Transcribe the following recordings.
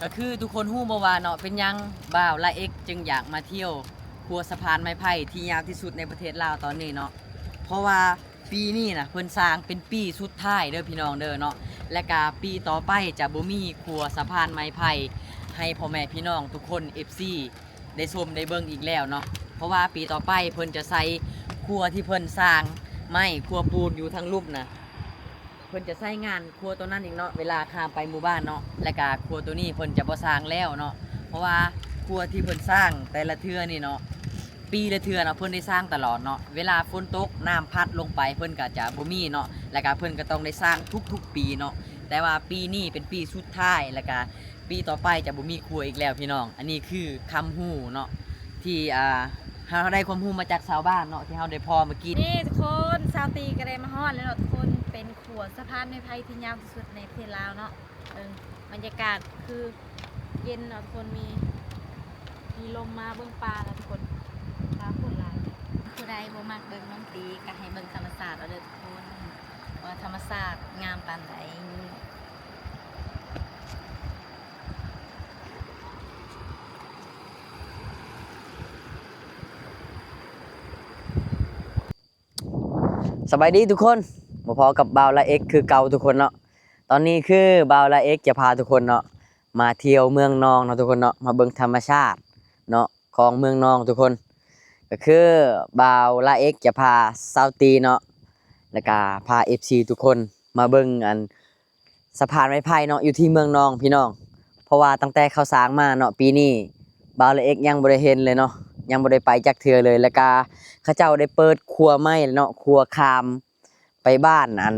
ກໍຄືທຸກຄົນຮູ້ບໍ່ວ່າເນາະ ເປັນຫຍັງບ່າວລາເອັກຈຶ່ງຢາກມາທ່ຽວຂົວສະພານໄມ້ໄຜ່ທີ່ຍາວທີ່ສຸດໃນປະເທດລາວຕອນນີ້ເນາະ? ເພາະວ່າປີນີ້ນະ ເພິ່ນສ້າງເປັນປີສຸດທ້າຍເດີພີ່ນ້ອງເດີເນາະ, ແລະກະປີຕໍ່ໄປຈະບໍ່ມີຂົວສະພານໄມ້ໄຜ່ໃຫ້ພໍ່ແມ່ພີ່ນ້ອງທຸກຄົນ ເອັຟຊີ ໄດ້ຊົມໄດ້ເບິ່ງອີກແລ້ວເນາະ. ເພາະວ່າປີຕໍ່ໄປເພິ່ນຈະໃສ່ຂົວທີ່ເພິ່ນສ້າງໄມ້ ຂົວປູນຢູ່ທາງລຸ່ມນະ ເພິ່ນຈະໃຊ້ງານຂົວໂຕນັ້ນອີກເນາະ ເວລາຂ້າມໄປໝູ່ບ້ານເນາະ, ແລະກະຂົວໂຕນີ້ເພິ່ນຈະບໍ່ສ້າງແລ້ວເນາະ. ເພາະວ່າຂົວທີ່ເພິ່ນສ້າງແຕ່ລະເທື່ອນີ້ເນາະ ປີລະເທື່ອເນາະ ເພິ່ນໄດ້ສ້າງຕະຫຼອດເນາະ, ເວລາຝົນຕົກນ້ຳພັດລົງໄປເພິ່ນກະຈະບໍ່ມີເນາະ, ແລະກະເພິ່ນກະຕ້ອງໄດ້ສ້າງທຸກໆປີເນາະ. ແຕ່ວ່າປີນີ້ເປັນປີສຸດທ້າຍ ແລະກະ ປີຕໍ່ໄປຈະບໍ່ມີຂົວອີກແລ້ວພີ່ນ້ອງ. ອັນນີ້ຄືຄຳຮູ້ເນາະ ທີ່ ອ່າ ເຮົາໄດ້ຄວາມຮູ້ມາຈາກຊາວບ້ານເນາະ ທີ່ເຮົາໄດ້ພໍ້ເມື່ອກີ້. ນີ້ທຸກຄົນ ສາວຕີກໍໄດ້ມາຮອດແລ້ວເນາະທຸກຄົນ, ເປັນຂົວສະພານໄມ້ໄຜ່ທີ່ຍາວທີ່ສຸດໃນປະເທດລາວເນາະ. ເບິ່ງບັນຍາກາດຄືເຢັນເນາະທຸກຄົນ, ມີ ມີລົມມາ. ເບິ່ງປ່າເນາະທຸກຄົນ, ປ່າໂຄດຫຼາຍ. ຜູ້ໃດບໍ່ມັກເບິ່ງນ້ອງຕີກໍໃຫ້ເບິ່ງທຳມະຊາດເອົາເດີທຸກຄົນ, ວ່າທຳມະຊາດງາມປານໃດ. ສະບາຍດີທຸກຄົນ, ມາພໍ້ກັບບ່າວລາເອັກຄືເກົ່າທຸກຄົນເນາະ. ຕອນນີ້ຄືບ່າວລາເອັກຈະພາທຸກຄົນເນາະ ມາທ່ຽວເມືອງນອງເນາະທຸກຄົນເນາະ, ມາເບິ່ງທຳມະຊາດເນາະ ຂອງເມືອງນອງທຸກຄົນ. ກໍຄືບ່າວລາເອັກຈະພາສາວຕີເນາະ ແລ້ວກະພາເອັຟຊີທຸກຄົນມາເບິ່ງອັນ ສະພານໄມ້ໄຜ່ເນາະ ຢູ່ທີ່ເມືອງນອງພີ່ນ້ອງ. ເພາະວ່າຕັ້ງແຕ່ເຂົາສ້າງມາເນາະ ປີນີ້ບ່າວລາເອັກຍັງບໍ່ໄດ້ເຫັນເລີຍເນາະ, ຍັງບໍ່ໄດ້ໄປຈັກເທື່ອເລີຍ. ແລ້ວກະເຂົາເຈົ້າໄດ້ເປີດຂົວໃໝ່ເນາະ, ຂົວຂ້າມໄປບ້ານອັນ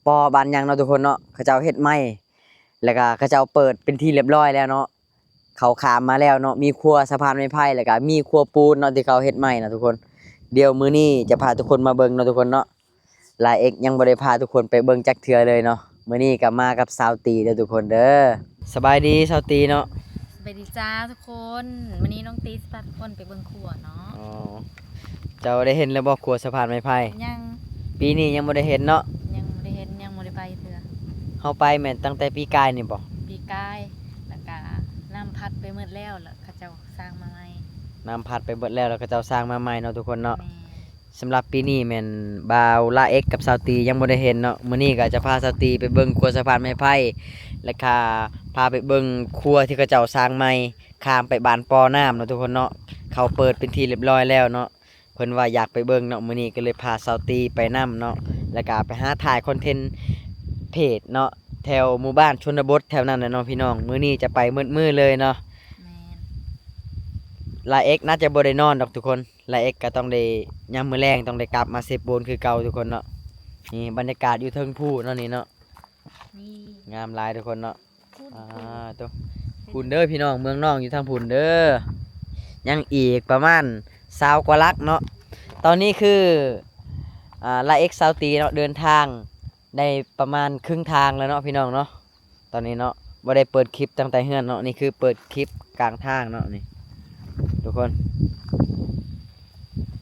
ປໍ້ ບ້ານຫຍັງເນາະທຸກຄົນເນາະ, ເຂົາເຈົ້າເຮັດໃໝ່ ແລ້ວກະເຂົາເຈົ້າເປີດເປັນທີ່ລຽບຮ້ອຍແລ້ວເນາະ. ເຂົາຂ້າມມາແລ້ວເນາະ, ມີຂົວສະພານໄມ້ໄຜ່ ແລ້ວກະມີຂົວປູນເນາະ ທີ່ເຂົາເຮັດໃໝ່ນະທຸກຄົນ. ດຽວມື້ນີ້ຈະພາທຸກຄົນມາເບິ່ງເນາະທຸກຄົນເນາະ. ລາເອັກຍັງບໍ່ໄດ້ພາທຸກຄົນໄປເບິ່ງຈັກເທື່ອເລີຍເນາະ. ມື້ນີ້ກໍມາກັບສາວຕີເດີທຸກຄົນເດີ. ສະບາຍດີສາວຕີເນາະ. ສະບາຍດີຈ້າທຸກຄົນ, ມື້ນີ້ນ້ອງຕີຊິພາທຸກຄົນໄປເບິ່ງຂົວເນາະ. ອໍ ເຈົ້າໄດ້ເຫັນແລ້ວບໍ່ ຂົວສະພານໄມ້ໄຜ່? ຍັງ. ປີນີ້ຍັງບໍ່ໄດ້ເຫັນເນາະ? ຍັງບໍ່ໄດ້ເຫັນ, ຍັງບໍ່ໄດ້ໄປເທື່ອ. ເຮົາໄປແມ່ນຕັ້ງແຕ່ປີກາຍນີ້ບໍ່? ປີກາຍ, ແລ້ວກະນ້ຳພັດໄປໝົດແລ້ວ ແລ້ວເຂົາເຈົ້າສ້າງມາໃໝ່. ນ້ຳພັດໄປເບິດແລ້ວ ແລ້ວເຂົາເຈົ້າສ້າງມາໃໝ່ເນາະທຸກຄົນເນາະ. ແມ່ນ. ສຳລັບປີນີ້ແມ່ນບ່າວລາເອັກກັບສາວຕີຍັງບໍ່ໄດ້ເຫັນເນາະ. ມື້ນີ້ກໍຈະພາສາວຕີໄປເບິ່ງຂົວສະພານໄມ້ໄຜ່ ແລ້ວກະພາໄປເບິ່ງຂົວທີ່ເຂົາເຈົ້າສ້າງໃໝ່ ຂ້າມໄປບ້ານປໍ້ນ້ຳເນາະທຸກຄົນເນາະ. ເຂົາເປີດເປັນທີ່ລຽບຮ້ອຍແລ້ວເນາະ. ເພິ່ນວ່າຢາກໄປເບິ່ງເນາະ, ມື້ນີ້ກໍເລີຍພາສາວຕີໄປນຳເນາະ, ແລ້ວກະໄປຫາຖ່າຍຄອນເທັນເພຈເນາະ ແຖວໝູ່ບ້ານຊົນນະບົດແຖວນັ້ນແຫຼະເນາະພີ່ນ້ອງ. ມື້ນີ້ຈະໄປໝົດມື້ເລີຍເນາະ. ແມ່ນ. ລາເອັກໜ້າຈະບໍ່ໄດ້ນອນດອກທຸກຄົນ, ລາເອັກກໍຕ້ອງໄດ້ ຍາມມື້ແລງຕ້ອງໄດ້ກັບມາເຊໂປນຄືເກົ່າທຸກຄົນເນາະ. ນີ້ບັນຍາກາດຢູ່ເທິງພູເນາະນີ້ເນາະ. ນີ້ ງາມຫຼາຍທຸກຄົນເນາະ. ພຸ້ນ ອ່າ ພຸ້ນ ໂຕ ພຸ້ນເດີພີ່ນ້ອງ, ເມືອງນອງຢູ່ທາງພຸ້ນເດີ. ຍັງອີກປະມານຊາວກວ່າຫຼັກເນາະ. ຕອນນີ້ຄື ອ່າ ລາເອັກຊາວຕີເນາະ ເດີນທາງໄດ້ປະມານເຄິ່ງທາງແລ້ວເນາະພີ່ນ້ອງເນາະ. ຕອນນີ້ເນາະ ບໍ່ໄດ້ເປີດຄລິບຕັ້ງແຕ່ເຮືອນເນາະ, ນີ້ຄືເປີດຄລິບກາງທາງເນາະ ນີ້ທຸກຄົນ.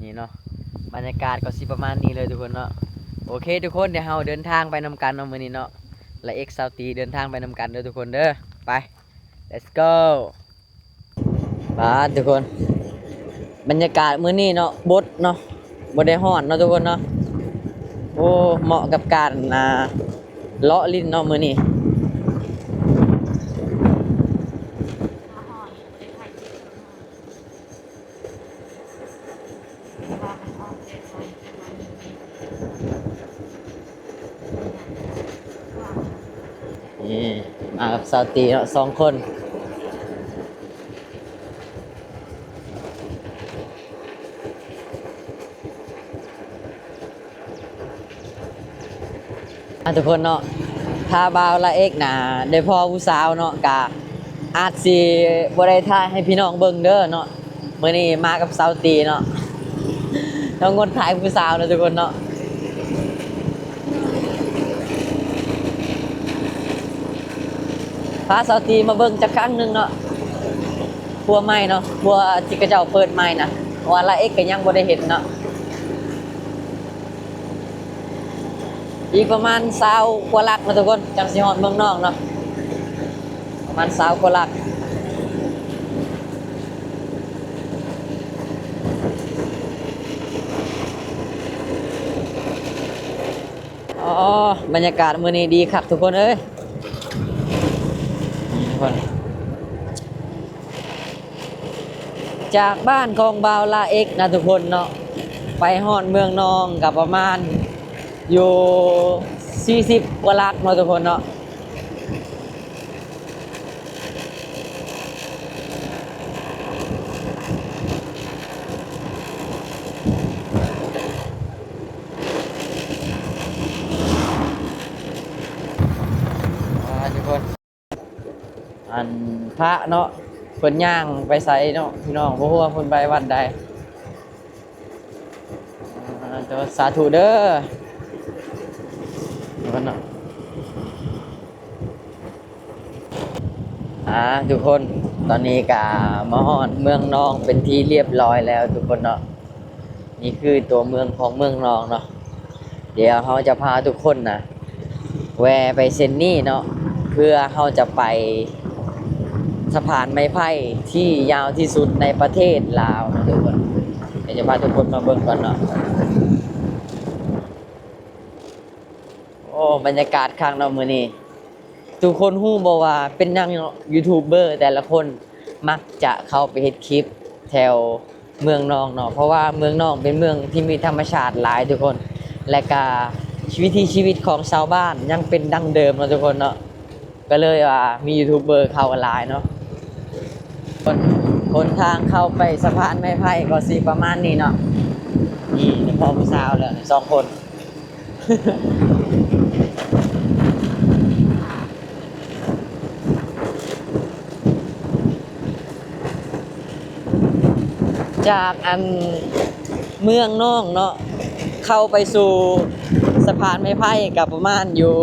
ນີ້ເນາະ ບັນຍາກາດກໍຊິປະມານນີ້ເລີຍທຸກຄົນເນາະ. ໂອເຄທຸກຄົນ, ດຽວເຮົາເດີນທາງໄປນຳກັນເນາະມື້ນີ້ເນາະ. ລາເອັກຊາວຕີເດີນທາງໄປນຳກັນເດີທຸກຄົນເດີ. ໄປ let's go. ບາດທຸກຄົນ, ບັນຍາກາດມື້ນີ້ເນາະ ບົດເນາະ, ບໍ່ໄດ້ຮ້ອນເນາະທຸກຄົນເນາະ. ໂອ້ ເໝາະກັບການ ອ່າ ເລາະຫຼິ້ນເນາະມື້ນີ້. ນີ້ ມາກັບສາວຕີເນາະ ສອງຄົນ. ອ່າ ທຸກຄົນເນາະ, ຖ້າບ່າວລາເອັກນະ ໄດ້ພໍ້ຜູ້ສາວເນາະ ກະອາດຊິບໍ່ໄດ້ຖ່າຍໃຫ້ພີ່ນ້ອງເບິ່ງເດີເນາະ. ມື້ນີ້ມາກັບສາວຕີເນາະ, ເຮົາງົດຖ່າຍຜູ້ສາວເນາະທຸກຄົນເນາະ. ພາສາວຕີມາເບິ່ງຈັກຄັ້ງໜຶ່ງເນາະ, ຄົວໃໝ່ເນາະ, ຄົວທີ່ເຂົາເຈົ້າເປີດໃໝ່ນະ, ເພາະວ່າລາເອັກກໍຍັງບໍ່ໄດ້ເຫັນເນາະ. ອີກປະມານຊາວກວ່າຫຼັກເນາະທຸກຄົນ ຈັ່ງຊິຮອດເມືອງນອງເນາະ. ປະມານຊາວກວ່າຫຼັກ. ອໍ ບັນຍາກາດມື້ນີ້ດີຄັກທຸກຄົນເອີຍ. ນີ້ທຸກຄົນ ຈາກບ້ານຂອງບ່າວລາເອັກນະທຸກຄົນເນາະ ໄປຮອດເມືອງນອງກໍປະມານຢູ່ສີ່ສິບກວ່າຫຼັກເນາະທຸກຄົນເນາະ. ອ່າ ທຸກຄົນ ອັນພະເນາະ ເພິ່ນຍ່າງໄປໃສເນາະພີ່ນ້ອງ ບໍ່ຮູ້ວ່າເພິ່ນໄປວັດໃດ. ອ່າ ແຕ່ວ່າສາທຸເດີ ອ່າ ທຸກຄົນ ຕອນນີ້ກະມາຮອດເມືອງນອງເປັນທີ່ລຽບຮ້ອຍແລ້ວທຸກຄົນເນາະ. ນີ້ຄືຕົວເມືອງຂອງເມືອງນອງເນາະ. ດຽວເຮົາຈະພາທຸກຄົນນະ ແວ່ໄປເສັ້ນນີ້ເນາະ ເພື່ອເຮົາຈະໄປສະພານໄມ້ໄຜ່ທີ່ຍາວທີ່ສຸດໃນປະເທດລາວນະທຸກຄົນ. ດຽວຈະພາທຸກຄົນມາເບິ່ງກ່ອນເນາະ. ໂອ້ ບັນຍາກາດຄັກເນາະມື້ນີ້. ທຸກຄົນຮູ້ບໍ່ວ່າເປັນຫຍັງເນາະ ຢູທູບເບີແຕ່ລະຄົນມັກຈະເຂົ້າໄປເຮັດຄລິບແຖວ ເມືອງນອງເນາະ ເພາະວ່າເມືອງນອງເປັນເມືອງທີ່ມີທຳມະຊາດຫຼາຍທຸກຄົນ ແລະກະວິຖີຊີວິດຂອງຊາວບ້ານຍັງເປັນດັ່ງເດີມເນາະທຸກຄົນເນາະ ກໍເລີຍວ່າມີຢູທູບເບີເຂົ້າກັນຫຼາຍເນາະ. ຫົນທາງເຂົ້າໄປສະພານໄມ້ໄຜ່ກໍຊິປະມານນີ້ເນາະ. ນີ້ພໍ່ຜູ້ສາວແລ້ວສອງຄົນ. ຈາກອັນເມືອງນອງເນາະ ເຂົ້າໄປສູ່ສະພານໄມ້ໄຜ່ກໍປະມານຢູ່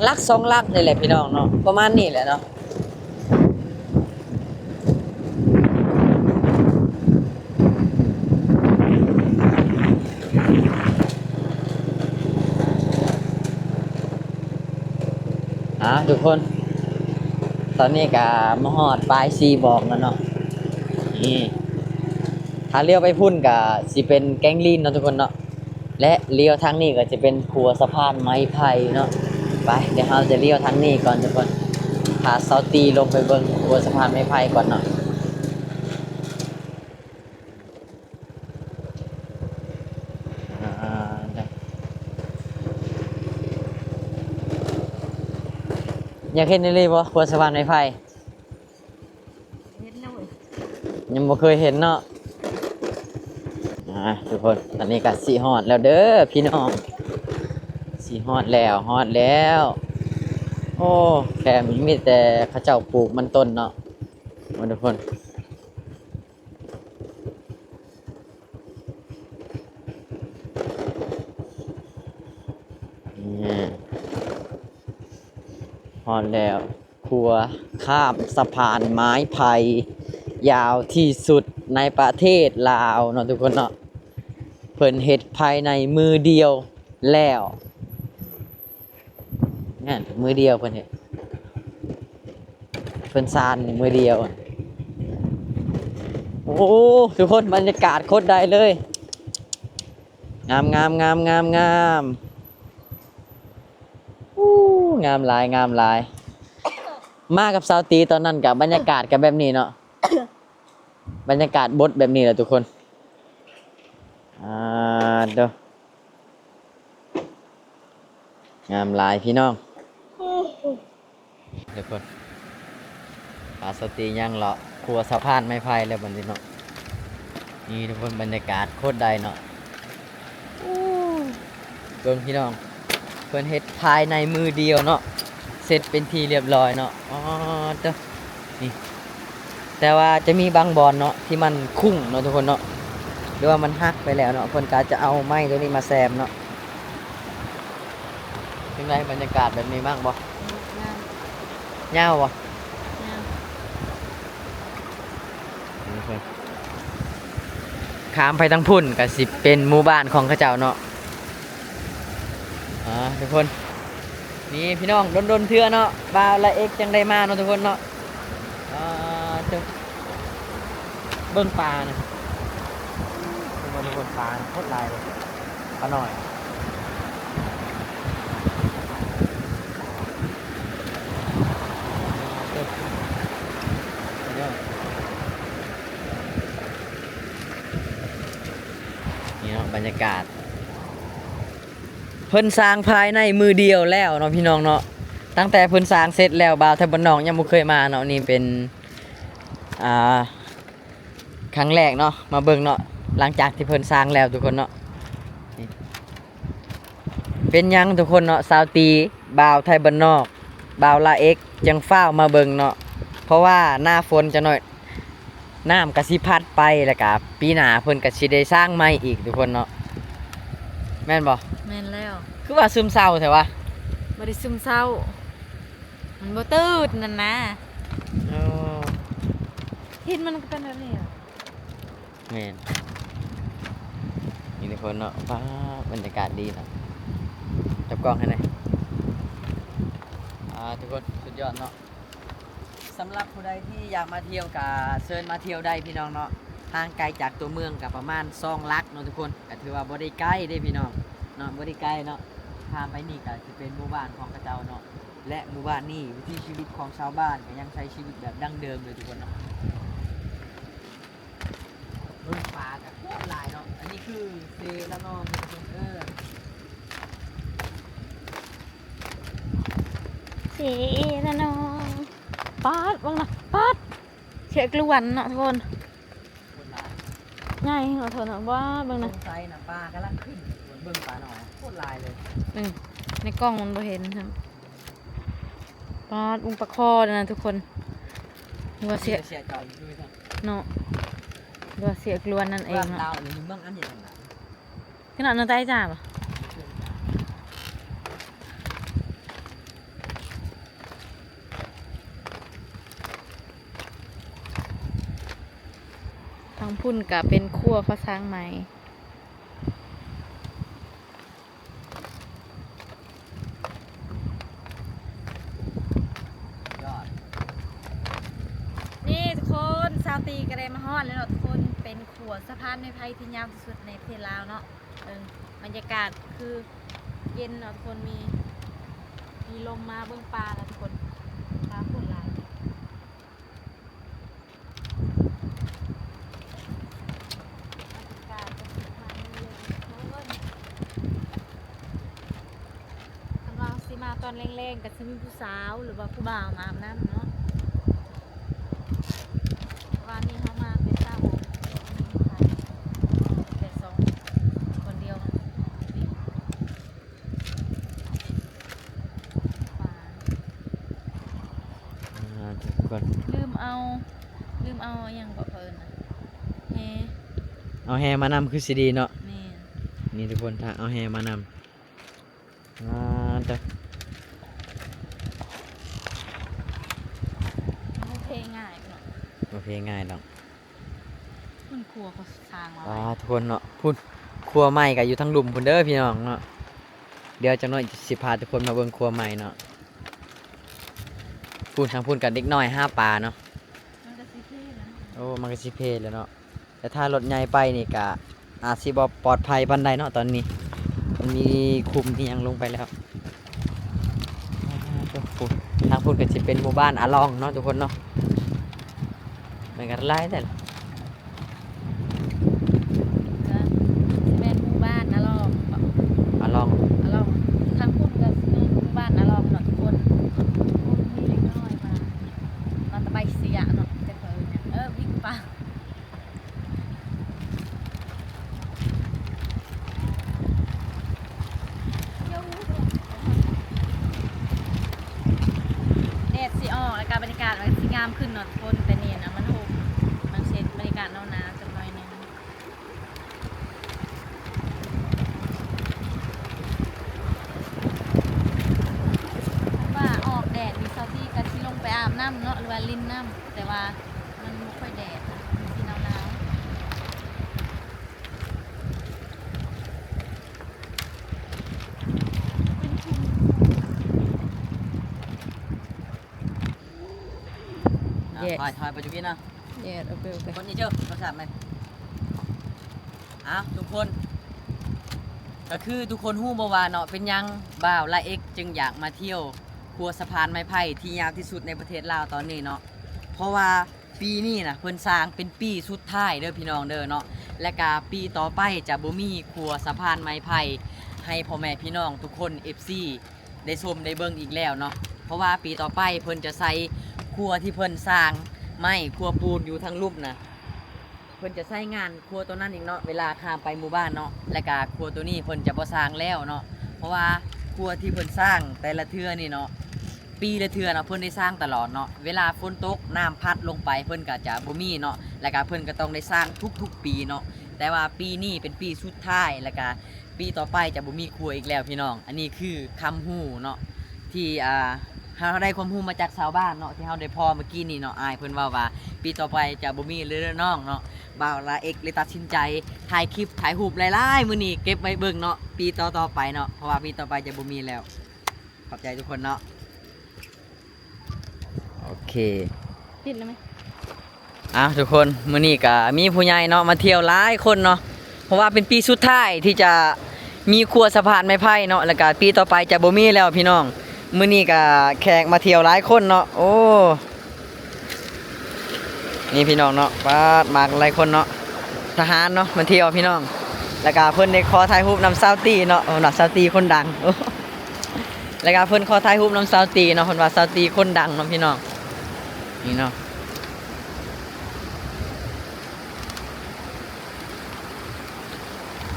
ຫຼັກສອງຫຼັກນີ້ແຫຼະພີ່ນ້ອງເນາະ ປະມານນີ້ແຫຼະເນາະ. ອ່າ ທຸກຄົນ ຕອນນີ້ກະມາຮອດປາຍສີ່ບອກແລ້ວເນາະ. ນີ້ ຖ້າລ້ຽວໄປພຸ້ນກະຊິເປັນແກ້ງລີນເນາະທຸກຄົນເນາະ. ແລະລ້ຽວທາງນີ້ກໍຈະເປັນຂົວສະພານໄມ້ໄຜ່ເນາະ. ໄປ ດຽວເຮົາຈະລ້ຽວທາງນີ້ກ່ອນທຸກຄົນ ພາຊາວຕີລົງໄປເບິ່ງຂົວສະພານໄມ້ໄຜ່ກ່ອນເນາະ. ອ່າ ຢາກເຫັນອີ່ຫຼີບໍ່ ຂົວສະພານໄມ້ໄຜ່? ເຫັນແລ້ວເວີຍ ຍັງບໍ່ເຄີຍເຫັນເນາະ. ອ່າ ທຸກຄົນ ອັນນີ້ກໍຊິຮອດແລ້ວເດີພີ່ນ້ອງ ຊິຮອດແລ້ວ ຮອດແລ້ວ. ໂອ້ ແຄມມີແຕ່ເຂົາເຈົ້າປູກມັນຕົ້ນເນາະ ທຸກຄົນ. ນີ້ ຮອດແລ້ວ ຂົວຂ້າມສະພານໄມ້ໄຜ່ຍາວທີ່ສຸດໃນປະເທດລາວເນາະທຸກຄົນເນາະ. ເພິ່ນເຮັດພາຍໃນມື້ດຽວແລ້ວ. ນັ້ນ ມື້ດຽວເພິ່ນເຮັດ ເພິ່ນສ້າງມື້ດຽວ. ໂອ້ ທຸກຄົນ ບັນຍາກາດໂຄດໄດ້ເລີຍ ງາມໆໆໆ. ໂອ້ ງາມຫຼາຍ ງາມຫຼາຍ. ມາກັບສາວຕີຕອນນັ້ນກະບັນຍາກາດກະແບບນີ້ເນາະ ບັນຍາກາດບົດແບບນີ້ແຫຼະທຸກຄົນ. ອ່າ ໂດ ງາມຫຼາຍພີ່ນ້ອງ. ທຸກຄົນ ພາສາວຕີຍ່າງເລາະຂົວສະພານໄມ້ໄຜ່ແລ້ວບັດນີ້ເນາະ. ນີ້ທຸກຄົນ ບັນຍາກາດໂຄດໄດ້ເນາະ. ໂອ້ ເບິ່ງພີ່ນ້ອງ ເພິ່ນເຮັດພາຍໃນມື້ດຽວເນາະ ເສັດເປັນທີ່ລຽບຮ້ອຍເນາະ. ອໍ ເຕີ ນີ້ ແຕ່ວ່າຈະມີບາງບ່ອນເນາະ ທີ່ມັນຄຸ້ງເນາະທຸກຄົນເນາະ ຫຼືວ່າມັນຫັກໄປແລ້ວເນາະ ເພິ່ນກໍອາດຈະເອົາໄມ້ຕົວນີ້ມາແຊມເນາະ. ຈັ່ງໃດ ບັນຍາກາດແບບນີ້ມັກບໍ່? ຍາວ ຍາວບໍ່? ຍາວ. ຂ້າມໄປທາງພຸ້ນກໍຊິເປັນໝູ່ບ້ານຂອງເຂົາເຈົ້າເນາະ. ອ່າ ທຸກຄົນ ນີ້ພີ່ນ້ອງ ດົນໆເທື່ອເນາະ ບ່າວລາເອັກຈັ່ງໄດ້ມາເນາະທຸກຄົນເນາະ. ອ່າ ເບິ່ງປານະ ເບິ່ງທຸກຄົນ ປາໂຄດຫຼາຍເລີຍ ປານ້ອຍ. ນີ້ເນາະ ບັນຍາກາດ ເພິ່ນສ້າງພາຍໃນມື້ດຽວແລ້ວເນາະພີ່ນ້ອງເນາະ. ຕັ້ງແຕ່ເພິ່ນສ້າງເສັດແລ້ວ ບ່າວໄທບ້ານນອກຍັງບໍ່ເຄີຍມາເນາະ. ນີ້ເປັນ ອ່າ ຄັ້ງແລກເນາະ ມາເບິ່ງເນາະ ຫຼັງຈາກທີ່ເພິ່ນສ້າງແລ້ວທຸກຄົນເນາະ. ເປັນຫຍັງທຸກຄົນເນາະ ຊາວຕີ ບ່າວໄທບ້ານນອກ ບ່າວລາເອັກ ຈັ່ງຟ້າວມາເບິ່ງເນາະ ເພາະວ່າໜ້າຝົນຈັກໜ້ອຍ ນ້ຳກະຊິພັດໄປ ແລ້ວກະປີໜ້າເພິ່ນກະຊິໄດ້ສ້າງໃໝ່ອີກທຸກຄົນເນາະ. ແມ່ນບໍ່? ແມ່ນແລ້ວ. ຄືວ່າຊຶມເສົ້າແທ້ວະ? ບໍ່ໄດ້ຊຶມເສົ້າ ມັນບໍ່ຕື່ນນັ້ນນະ. ອໍ ເຫັນມັນກະເປັນແບບນີ້. ແມ່ນ ນີ້ທຸກຄົນເນາະ. ປາ ບັນຍາກາດດີເນາະ ຈັບກ້ອງໃຫ້ແດ່. ອ່າ ທຸກຄົນ ສຸດຍອດເນາະ. ສຳລັບຜູ້ໃດທີ່ຢາກມາທ່ຽວກະເຊີນມາທ່ຽວໄດ້ພີ່ນ້ອງເນາະ. ຫ່າງໄກຈາກຕົວເມືອງກະປະມານສອງຫຼັກເນາະທຸກຄົນ ກະຖືວ່າບໍ່ໄດ້ໄກເດ້ພີ່ນ້ອງເນາະ ບໍ່ໄດ້ໄກເນາະ. ຂ້າມໄປນີ້ກະຊິເປັນໝູ່ບ້ານຂອງເຂົາເຈົ້າເນາະ ແລະ ໝູ່ບ້ານນີ້ ວິຖີຊີວິດຂອງຊາວບ້ານກະຍັງໃຊ້ຊີວິດແບບດັ້ງເດີມເລີຍທຸກຄົນເນາະ. ເບິ່ງປາກະໂຄດຫຼາຍເນາະ. ອັນນີ້ຄືເຊລະນອງເດີ ເອີ ເຊລະນອງ. ປາດ ເບິ່ງນະ ປາດ ເຊກລວນເນາະທຸກຄົນ ໂຄດຫຼາຍ ໃຫຍ່ເນາະທຸກຄົນເນາະ. ວ້າ ເບິ່ງນະ ສົງໄສນະ ປາກຳລັງຂຶ້ນ ເບິ່ງປານ້ອຍໂຄດຫຼາຍເລີຍ. ອືມ ໃນກ້ອງມັນບໍ່ເຫັນຊ້ຳ. ປາດ ເບິ່ງປາຄໍ່ນະທຸກຄົນ ຫຼືວ່າເຊ ເຊກລວນເນາະ ຫຼືວ່າເຊກລວນນັ້ນເອງເນາະ. ຂະໜາດນັ້ນໄດ້ຈ້າບໍ່? ທາງພຸ້ນກະເປັນຂົວພະຊ້າງໃໝ່. ນີ້ທຸກຄົນ ຊາວຕີກະໄດ້ມາຮອດແລ້ວເນາະທຸກຄົນ. ເປັນຂົວສະພານໄມ້ໄຜ່ທີ່ຍາວທີ່ສຸດໃນປະເທດລາວເນາະ. ເບິ່ງບັນຍາກາດຄືເຢັນເນາະທຸກຄົນ ມີ ມີລົມມາ. ເບິ່ງປານະທຸກຄົນ ປາໂຄດຫຼາຍ. ບັນຍາກາດກະຊິປະມານນີ້ເລີຍທຸກຄົນ. ຄັນວ່າເຮົາຊິມາຕອນແລງໆ ກະຊິມີຜູ້ສາວ ຫຼືວ່າຜູ້ບ່າວມາອາບນ້ຳເນາະ. ວານນີ້ເຮົາມາແຕ່ເຊົ້າ ແຕ່ສອງ ຄົນດຽວ. ອ່າ ທຸກຄົນ ລືມເອົາ ລືມເອົາຫຍັງເກາະ ເຂົາເອີ້ນນະ ແຮ່ ເອົາແຮ່ມານຳຄືຊິດີເນາະ. ແມ່ນ ນີ້ທຸກຄົນ ຖ້າເອົາແຮ່ມານຳ. ອ່າ ເດີ ໂອເຄ ງ່າຍເນາະ ໂອເຄ ງ່າຍເນາະ. ພຸ້ນຄົວເຂົາສ້າງມາ ອ່າ ໄວ້ ທຸກຄົນເນາະ ພຸ້ນ ຄົວໃໝ່ກະຢູ່ທາງລຸ່ມພຸ້ນເດີພີ່ນ້ອງເນາະ. ດຽວຈັກໜ້ອຍຊິພາທຸກຄົນມາເບິ່ງຄົວໃໝ່ເນາະ. ພຸ້ນ ທາງພຸ້ນກະເດັກນ້ອຍຫາປາເນາະ. ມັນກະຊິເພແລ້ວ ໂອ້ ມັນກະຊິເພແລ້ວເນາະ. ແຕ່ຖ້າລົດໃຫຍ່ໄປນີ້ກະອາດຊິບໍ່ປອດໄພປານໃດເນາະ ຕອນນີ້ມັນມີຂຸມມີຫຍັງລົງໄປແລ້ວ. ທາງພຸ້ນກະຊິເປັນໝູ່ບ້ານອາລອງເນາະທຸກຄົນເນາະ. ມັນກະຫຼາຍແທ້ ກະຊິແມ່ນໝູ່ບ້ານອາລອງ ອາລອງ ອາລອງ. ທາງພຸ້ນກະຊິແມ່ນໝູ່ບ້ານອາລອງເນາະທຸກຄົນ. ພຸ້ນມີເດັກນ້ອຍມາ ມາແຕ່ໄບເຊຍເນາະ ຈັກເຂົາເອີ້ນຫຍັງ ເອີ ວິກປາ. ແດດຊິອອກ ແລ້ວກະບັນຍາກາດມັນຊິງາມຂຶ້ນເນາະທຸກຄົນ. ແຕ່ນີ້ນະມັນຮົ່ມ ມັນເຊັດບັນຍາກາດໜາວໆຈັກໜ້ອຍໜຶ່ງ. ວ່າອອກແດດນີ້ ຊາວຕີກະຊິລົງໄປອາບນ້ຳເນາະ ຫຼືວ່າຫຼິ້ນນ້ຳ ແຕ່ວ່າ ມັນບໍ່ຄ່ອຍແດດ ມັນຊິໜາວໆ ເປັນຂຸມ. ແຍກ ຖອຍ ຖອຍໄປຈຸກິນເນາະ ແຍກ ໂອເຄ ໂອເຄ ຄົນນີ້ເຈົ້າ ໂທລະສັບແມ່ນ ອ້າວ ທຸກຄົນ ກໍຄືທຸກຄົນຮູ້ບໍ່ວ່າເນາະ ເປັນຫຍັງບ່າວລາເອັກຈຶ່ງຢາກມາທ່ຽວຂົວສະພານໄມ້ໄຜ່ທີ່ຍາວທີ່ສຸດໃນປະເທດລາວຕອນນີ້ເນາະ ເພາະວ່າ ປີນີ້ນະ ເພິ່ນສ້າງເປັນປີສຸດທ້າຍເດີພີ່ນ້ອງເດີເນາະ ແລະກະປີຕໍ່ໄປຈະບໍ່ມີຂົວສະພານໄມ້ໄຜ່ໃຫ້ພໍ່ແມ່ພີ່ນ້ອງທຸກຄົນ ເອັຟຊີ ໄດ້ຊົມໄດ້ເບິ່ງອີກແລ້ວເນາະ ເພາະວ່າປີຕໍ່ໄປເພິ່ນຈະໃສ່ຂົວທີ່ເພິ່ນສ້າງໄມ້ ຂົວປູນຢູ່ທາງລຸ່ມນະ ເພິ່ນຈະໃຊ້ງານຂົວໂຕນັ້ນອີກເນາະ ເວລາຂ້າມໄປໝູ່ບ້ານເນາະ ແລະກະຂົວໂຕນີ້ເພິ່ນຈະບໍ່ສ້າງແລ້ວເນາະ ເພາະວ່າຂົວທີ່ເພິ່ນສ້າງແຕ່ລະເທື່ອນີ້ເນາະ ປີລະເທື່ອເນາະ ເພິ່ນໄດ້ສ້າງຕະຫຼອດເນາະ ເວລາຝົນຕົກນ້ຳພັດລົງໄປເພິ່ນກໍຈະບໍ່ມີເນາະ ແລ້ວກໍເພິ່ນກໍຕ້ອງໄດ້ສ້າງທຸກໆປີເນາະ ແຕ່ວ່າປີນີ້ເປັນປີສຸດທ້າຍ ແລ້ວກໍປີຕໍ່ໄປຈະບໍ່ມີຂົວອີກແລ້ວພີ່ນ້ອງ ອັນນີ້ຄືຄວາມຮູ້ເນາະ ທີ່ ອ່າ ເຮົາໄດ້ຄວາມຮູ້ມາຈາກຊາວບ້ານເນາະ ທີ່ເຮົາໄດ້ພໍ້ເມື່ອກີ້ນີ້ເນາະ ອ້າຍເພິ່ນເວົ້າວ່າປີຕໍ່ໄປຈະບໍ່ມີເລີຍເດີນ້ອງເນາະ ບ່າວລາເອັກເລີຍຕັດສິນໃຈຖ່າຍຄລິບຖ່າຍຮູບຫຼາຍໆ ມື້ນີ້ເກັບໄວ້ເບິ່ງເນາະ ປີຕໍ່ໆໄປເນາະ ເພາະວ່າປີຕໍ່ໄປຈະບໍ່ມີແລ້ວ. ຂອບໃຈທຸກຄົນເນາະ ໂອເຄ ປິດແລ້ວໄໝ? ອ້າວ ທຸກຄົນ ມື້ນີ້ກະມີຜູ້ໃຫຍ່ເນາະ ມາທ່ຽວຫຼາຍຄົນເນາະ ເພາະວ່າເປັນປີສຸດທ້າຍທີ່ຈະມີຂົວສະພານໄມ້ໄຜ່ເນາະ ແລ້ວກະປີຕໍ່ໄປຈະບໍ່ມີແລ້ວພີ່ນ້ອງ ມື້ນີ້ກະແຂກມາທ່ຽວຫຼາຍຄົນເນາະ ໂອ້ ນີ້ພີ່ນ້ອງເນາະ ປາດ ມາຫຼາຍຄົນເນາະ ທະຫານເນາະ ມາທ່ຽວພີ່ນ້ອງ ແລ້ວກະເພິ່ນໄດ້ຂໍຖ່າຍຮູບນຳຊາວຕີເນາະ ເພິ່ນວ່າຊາວຕີຄົນດັງ ແລ້ວກໍເພິ່ນຂໍຖ່າຍຮູບນຳຊາວຕີເນາະ ເພິ່ນວ່າຊາວຕີຄົນດັງເນາະພີ່ນ້ອງ ນີ້ເນາະ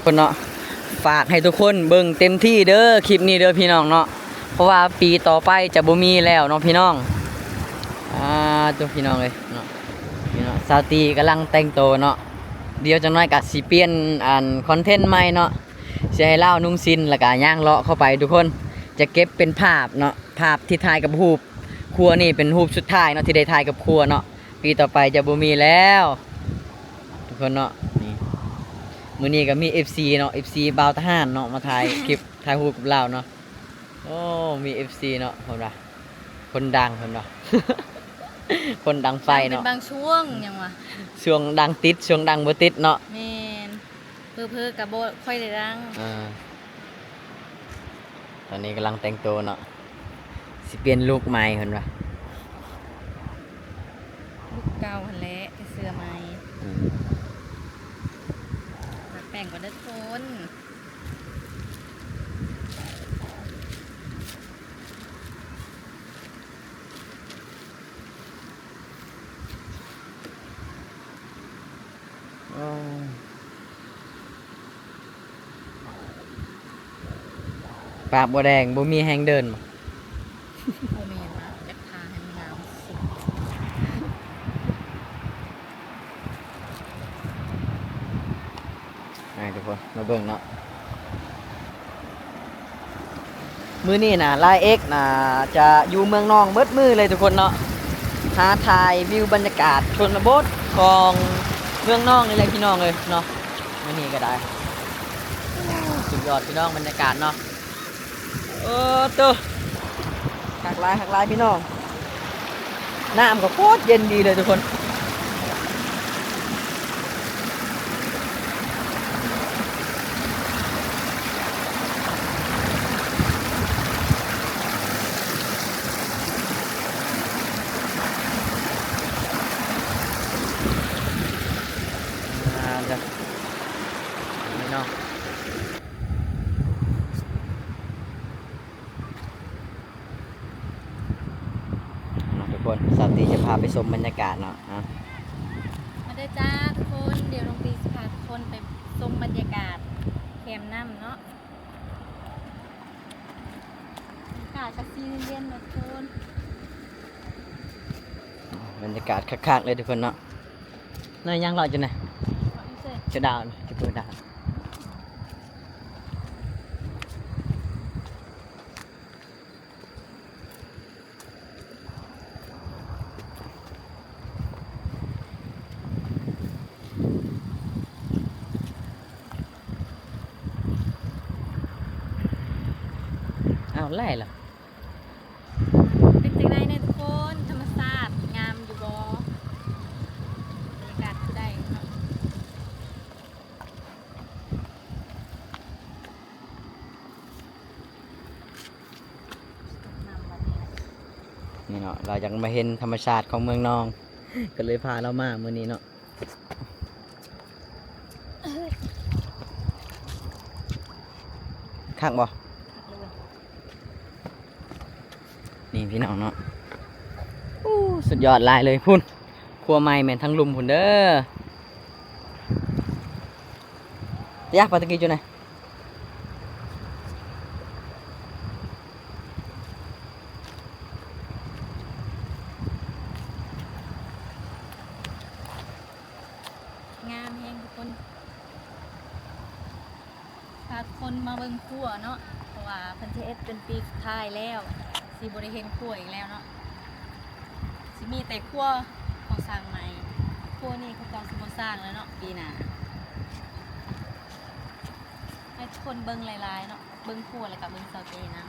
ຄົນເນາະ ຝາກໃຫ້ທຸກຄົນເບິ່ງເຕັມທີ່ເດີ ຄລິບນີ້ເດີພີ່ນ້ອງເນາະ ເພາະວ່າປີຕໍ່ໄປຈະບໍ່ມີແລ້ວເນາະພີ່ນ້ອງ ອ່າ ໂທ້ ພີ່ນ້ອງເອີຍເນາະ ນີ້ເນາະ ຊາວຕີກຳລັງແຕ່ງໂຕເນາະ ດຽວຈັກໜ້ອຍກໍຊິປ່ຽນ ອັນ ຄອນເທັນໃໝ່ເນາະ ຊິໃຫ້ລາວນຸ່ງສິ້ນ ແລ້ວກະຍ່າງເລາະເຂົ້າໄປທຸກຄົນ ຈະເກັບເປັນພາບເນາະ ພາບທີ່ຖ່າຍກັບຮູບຄົວນີ້ເປັນຮູບສຸດທ້າຍເນາະ ທີ່ໄດ້ຖ່າຍກັບຄົວເນາະ ປີຕໍ່ໄປຈະບໍ່ມີແລ້ວ ທຸກຄົນເນາະ ນີ້ ມື້ນີ້ກໍມີເອັຟຊີເນາະ ເອັຟຊີບ່າວທະຫານເນາະ ມາຖ່າຍຄລິບ ຖ່າຍຮູບກັບລາວເນາະ ໂອ້ ມີເອັຟຊີເນາະ ເພິ່ນວ່າ ຄົນດັງ ເພິ່ນວ່າ ຄົນດັງໄຟເນາະ ດັງເປັນບາງຊ່ວງ ຫຍັງວະ ຊ່ວງດັງຕິດ ຊ່ວງດັງບໍ່ຕິດເນາະ ແມ່ນ ເຜີໆກໍບໍ່ຄ່ອຍໄດ້ດັງ ອ່າ ຕອນນີ້ກຳລັງແຕ່ງໂຕເນາະ ຊິປ່ຽນລຸກໃໝ່ເພິ່ນວ່າ ລຸກເກົ່າຫັ້ນແຫຼະ ແຕ່ເສື້ອໃໝ່ ອືມ ປັກແປ້ງກ່ອນເດີທຸກຄົນ. ໂອ້ ປາກບໍ່ແດງ ບໍ່ມີແຮງເດີນບໍ? ບໍ່ແມ່ນລະ ຢາກທາໃຫ້ມັນງາມສຸດ. ໃຫ້ທຸກຄົນມາເບິ່ງເນາະ ມື້ນີ້ນະ ລາຍເອັກນະ ຈະຢູ່ເມືອງນອງເບິດມື້ເລີຍທຸກຄົນເນາະ ຫາຖ່າຍວິວບັນຍາກາດຊົນນະບົດຂອງເມືອງນອງນີ້ແຫຼະພີ່ນ້ອງເອີຍເນາະ ມື້ນີ້ກໍໄດ້ ສຸດຍອດພີ່ນ້ອງ ບັນຍາກາດເນາະ. ໂອ້ ໂຕ ຄັກຫຼາຍ ຄັກຫຼາຍພີ່ນ້ອງ ນ້ຳກໍໂຄດເຢັນດີເລີຍທຸກຄົນ. ອ່າ ເດີ ພີ່ນ້ອງ. ເນາະ ທຸກຄົນ ສາວຕີຈະພາໄປຊົມບັນຍາກາດເນາະ ເອົາ ມາເດີຈ້າທຸກຄົນ ດຽວນ້ອງຕີຊິພາທຸກຄົນໄປຊົມບັນຍາກາດແຄມນ້ຳເນາະ ອາກາດກະຊິເຢັນໆເນາະທຸກຄົນ ບັນຍາກາດຄັກໆເລີຍທຸກຄົນເນາະ ນັ້ນຍັງເລາະຢູ່ນະ ເຈົ້າດາວ ເຈົ້າເປີດດາວ. ອ້າວ ໄລ່ລະ ເປັນຈັ່ງໃດແດ່ທຸກຄົນ ທຳມະຊາດງາມຢູ່ບໍ່? ລາວຢາກມາເຫັນທຳມະຊາດຂອງເມືອງນອງ ກໍເລີຍພາລາວມາມື້ນີ້ເນາະ. ຄັກບໍ່? ນີ້ພີ່ນ້ອງເນາະ ໂອ້ ສຸດຍອດຫຼາຍເລີຍ. ພຸ້ນ ຄົວໃໝ່ແມ່ນທາງລຸ່ມພຸ້ນເດີ. ຢາກໄປຕະກີ້ຈຸນະ. ງາມແຮງທຸກຄົນ. ພາທຸກຄົນມາເບິ່ງຄົວເນາະ ເພາະວ່າເພິ່ນຊິເຮັດເປັນປີສຸດທ້າຍແລ້ວ ຊິບໍ່ໄດ້ເຫັນຄົວອີກແລ້ວເນາະ. ຊິມີແຕ່ຄົວເຂົາສ້າງໃໝ່. ຄົວນີ້ເຂົາເຈົ້າຊິບໍ່ສ້າງແລ້ວເນາະ ປີໜ້າ. ໃຫ້ທຸກຄົນເບິ່ງຫຼາຍໆເນາະ ເບິ່ງຄົວແລ້ວກໍເບິ່ງສາວເຕນຳ.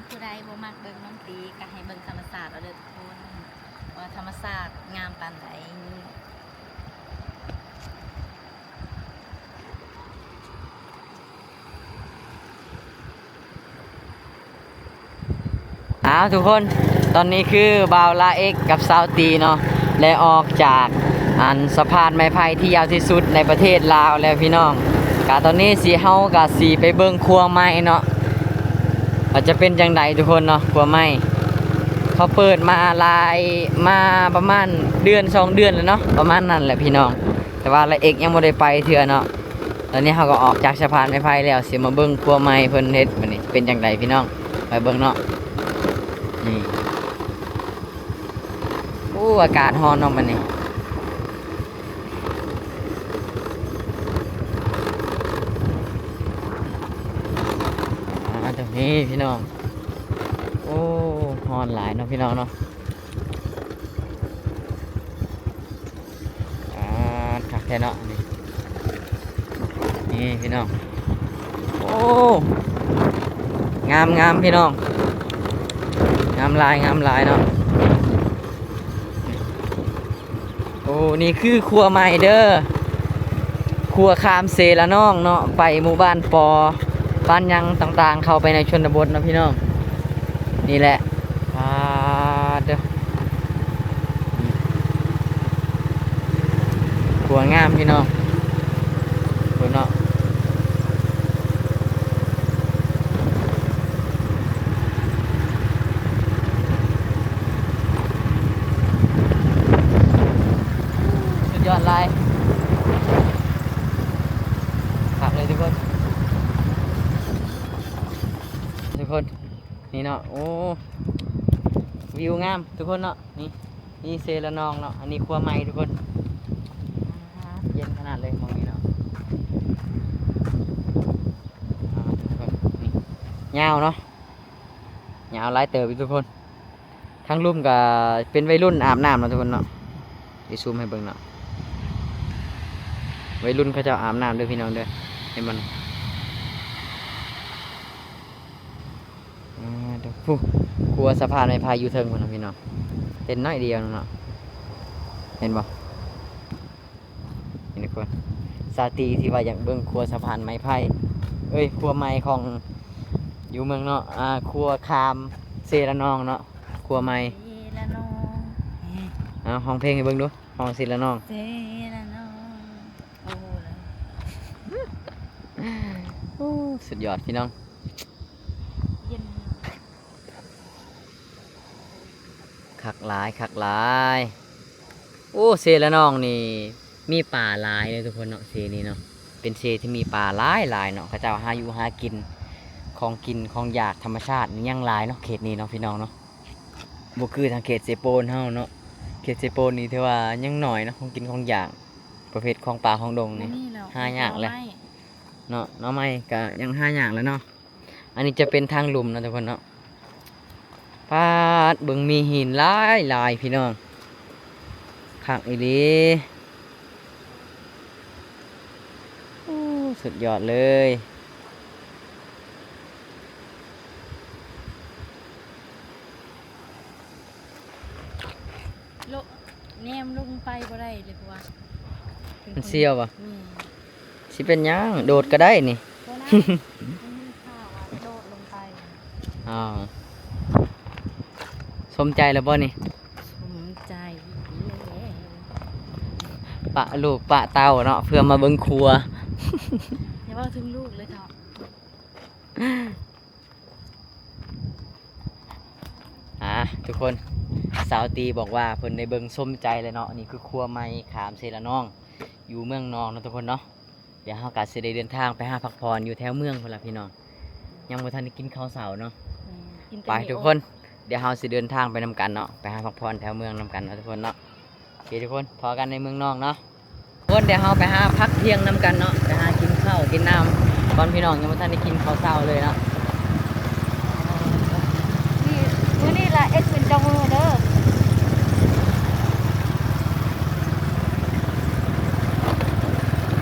ຜູ້ໃດບໍ່ມັກເບິ່ງນ້ອງຕີ ກໍໃຫ້ເບິ່ງທຳມະຊາດເອົາເດີທຸກຄົນ ວ່າທຳມະຊາດງາມປານໃດ. ອ້າວ ທຸກຄົນ ຕອນນີ້ຄືບ່າວລາເອັກກັບສາວຕີເນາະ ໄດ້ອອກຈາກອັນສະພານໄມ້ໄຜ່ທີ່ຍາວທີ່ສຸດໃນປະເທດລາວແລ້ວພີ່ນ້ອງ. ກະຕອນນີ້ຊິ ເຮົາກະຊິໄປເບິ່ງຄົວໃໝ່ເນາະ ວ່າຈະເປັນຈັ່ງໃດທຸກຄົນເນາະ. ຄົວໃໝ່ເຂົາເປີດມາຫຼາຍ ມາປະມານເດືອນສອງເດືອນແລ້ວເນາະ ປະມານນັ້ນແຫຼະພີ່ນ້ອງ. ແຕ່ວ່າລາເອັກຍັງບໍ່ໄດ້ໄປເທື່ອເນາະ. ຕອນນີ້ເຮົາກໍອອກຈາກສະພານໄມ້ໄຜ່ແລ້ວ ຊິມາເບິ່ງຄົວໃໝ່ເພິ່ນເຮັດບັດນີ້ ເປັນຈັ່ງໃດພີ່ນ້ອງ ໄປເບິ່ງເນາະ. ນີ້ ໂອ້ ອາກາດຮ້ອນເນາະບັດນີ້. ອ່າ ຕົງນີ້ພີ່ນ້ອງ ໂອ້ ຮ້ອນຫຼາຍເນາະພີ່ນ້ອງເນາະ. ອ່າ ຄັກແທ້ເນາະ ນີ້ ນີ້ພີ່ນ້ອງ. ໂອ້ ງາມໆ ພີ່ນ້ອງ ງາມຫຼາຍ ງາມຫຼາຍເນາະ. ໂອ້ ນີ້ຄືຄົວໃໝ່ເດີ ຄົວຂ້າມເຊລະນອງເນາະ ໄປໝູ່ບ້ານປໍ ບ້ານຫຍັງຕ່າງໆ ເຂົ້າໄປໃນຊົນນະບົດເນາະພີ່ນ້ອງ. ນີ້ແຫຼະ ປາດເດີ ຄົວງາມພີ່ນ້ອງ ເບິ່ງເນາະ. ສຸດຍອດຫຼາຍ ຄັກເລີຍທຸກຄົນ ທຸກຄົນ ນີ້ເນາະ. ໂອ້ ວິວງາມທຸກຄົນເນາະ. ນີ້ ນີ້ເຊລະນອງເນາະ ອັນນີ້ຄົວໃໝ່ທຸກຄົນ. ເຢັນຂະໜາດເລີຍໝ່ອງນີ້ເນາະ. ອ່າ ທຸກຄົນ ນີ້ ຍາວເນາະ ຍາວຫຼາຍເຕີບຢູ່ທຸກຄົນ. ທາງລຸ່ມກໍເປັນໄວລຸ້ນອາບນ້ຳເນາະທຸກຄົນເນາະ. ຊິຊູມໃຫ້ເບິ່ງເນາະ ໄວລຸ້ນເຂົາເຈົ້າອາບນ້ຳເດີພີ່ນ້ອງເດີ ເຫັນບໍ່? ອ່າ ເດີ ພຸ້ນ ຄົວສະພານໄມ້ໄຜ່ຢູ່ເທິງພຸ້ນນະພີ່ນ້ອງ ເຫັນໜ້ອຍດຽວໜຶ່ງເນາະ ເຫັນບໍ່? ນີ້ທຸກຄົນ ສາວຕີທີ່ວ່າຢາກເບິ່ງຄົວສະພານໄມ້ໄຜ່ ເອີຍ ຄົວໃໝ່ຂອງຢູ່ເມືອງເນາະ ອ່າ ຄົວຂ້າມເຊລະນອງເນາະ ຄົວໃໝ່ ເຊລະນອງ. ເອົາ ຮ້ອງເພງໃຫ້ເບິ່ງດູ ຮ້ອງເຊລະນອງ ເຊລະນອງ. ໂອ້ໂຫ ໂອ້ ສຸດຍອດພີ່ນ້ອງ ເຢັນ ຄັກຫຼາຍ ຄັກຫຼາຍ. ໂອ້ ເຊລະນອງນີ້ມີປາຫຼາຍເລີຍທຸກຄົນເນາະ ເຊນີ້ເນາະ ເປັນເຊທີ່ມີປາຫຼາຍໆເນາະ. ເຂົາເຈົ້າຫາຢູ່ຫາກິນ ຂອງກິນຂອງຢາກທຳມະຊາດນີ້ຍັງຫຼາຍເນາະ ເຂດນີ້ເນາະພີ່ນ້ອງເນາະ. ບໍ່ຄືທາງເຂດເຊໂປນເຮົາເນາະ ເຂດເຊໂປນນີ້ຖືວ່າຍັງໜ້ອຍເນາະ ຂອງກິນຂອງຢາກ ປະເພດຂອງປ່າຂອງດົງນີ້ ບໍ່ມີແລ້ວ ຫາຍາກແຫຼະ ມີແຕ່ໜໍ່ໄມ້ເນາະ. ໜໍ່ໄມ້ກໍຍັງຫາຍາກແຫຼະເນາະ. ອັນນີ້ຈະເປັນທາງລຸ່ມເນາະທຸກຄົນເນາະ. ປາດ ເບິ່ງມີຫີນຫຼາຍໆ ພີ່ນ້ອງ ຄັກອີ່ຫຼີ. ໂອ້ ສຸດຍອດເລີຍ. ໂລະ ແນມລົງໄປບໍ່ໄດ້ເລີຍ ເພາະວ່າ ມັນສ່ຽວບໍ່? ແມ່ນ. ຊິເປັນຫຍັງ ໂດດກໍໄດ້ນີ້ ບໍ່ນະ. ມັນມີຂ່າວວ່າ ອ້າວ ສົມໃຈແລ້ວບໍ່ນີ້? ສົມໃຈແລ້ວ. ປະລູກປະເຕົ້າເນາະ ເພື່ອມາເບິ່ງຄົວ. ຢ່າເວົ້າເຖິງລູກເລີຍເຖາະ. ອ່າ ທຸກຄົນ ສາວຕີບອກວ່າເພິ່ນໄດ້ເບິ່ງສົມໃຈແລ້ວເນາະ. ນີ້ຄືຄົວໃໝ່ຂາມເຊລະນອງ ຢູ່ເມືອງນອງເນາະທຸກຄົນເນາະ. ດຽວເຮົາກໍຊິໄດ້ເດີນທາງໄປຫາພັກຜ່ອນຢູ່ແຖວເມືອງພຸ້ນລະພີ່ນ້ອງ. ຍັງບໍ່ທັນໄດ້ກິນເຂົ້າເຊົ້າເນາະ. ແມ່ນ ກິນແຕ່ ໄປທຸກຄົນ ດຽວເຮົາຊິເດີນທາງໄປນຳກັນເນາະ ໄປຫາພັກຜ່ອນແຖວເມືອງນຳກັນເນາະທຸກຄົນເນາະ. ໂອເຄທຸກຄົນ ພໍ້ກັນໃນເມືອງນອງເນາະ. ທຸກຄົນ ດຽວເຮົາໄປຫາພັກທ່ຽງນຳກັນເນາະ ໄປຫາກິນເຂົ້າກິນນ້ຳກ່ອນ ພີ່ນ້ອງຍັງບໍ່ທັນໄດ້ກິນເຂົ້າເຊົ້າເລີຍເນາະ.